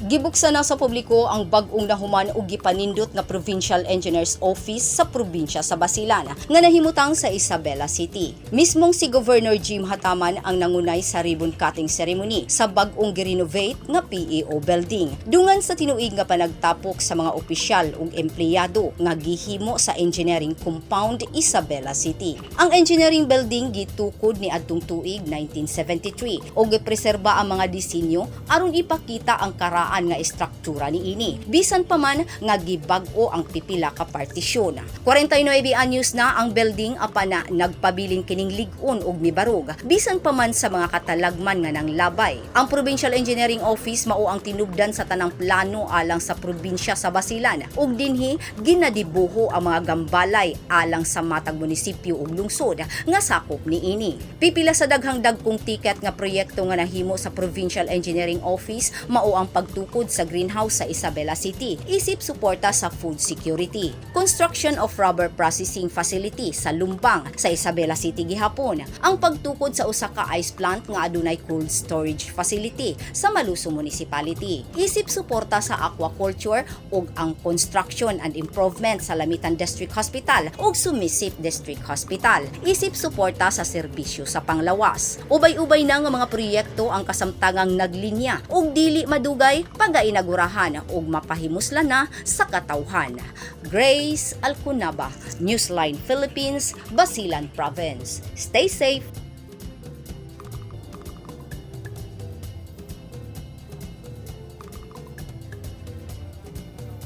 Gibuksan na sa publiko ang bag-ong nahuman ug gipanindot nga Provincial Engineers Office sa probinsya sa Basilan nga nahimutang sa Isabela City. Mismong si Governor Jim Hataman ang nangunay sa ribbon cutting ceremony sa bag-ong girenovate nga PEO building. Dungan sa tinuig nga panagtapok sa mga opisyal ug empleyado nga gihimo sa Engineering Compound, Isabela City. Ang engineering building gitukod ni adtong tuig 1973 ug gipreserba ang mga disenyo aron ipakita ang karaan nga istruktura niini. Bisan pa man nga gibag-o ang pipila ka partisyon. 49 anyos na ang building apan na nagpabiling kining lig-on ug mibarog bisan pa man sa mga katalagman nga nanglabay. Ang Provincial Engineering Office mao ang tinubdan sa tanang plano alang sa probinsya sa Basilan ug dinhi ginadibuho ang mga gambalay alang sa matag munisipyo ug lungsod nga sakop niini. Pipila sa daghang dagkong ticket nga proyekto nga nahimo sa Provincial Engineering Office mao ang pagtukod sa greenhouse sa Isabela City isip suporta sa food security. Construction of rubber processing facility sa Lumbang sa Isabela City gihapon. Ang pagtukod sa usa ka ice plant nga adunay cold storage facility sa Maluso Municipality. Isip suporta sa aquaculture ug ang construction and improvement sa Lamitan District Hospital ug Sumisip District Hospital. Isip suporta sa serbisyo sa panglawas. Ubay-ubay na nga mga proyekto ang kasamtangang naglinya ug dili madugay pagainagurahan ug mapahimuslan na sa katawhan. Grace Alcunaba, Newsline Philippines, Basilan Province. Stay safe.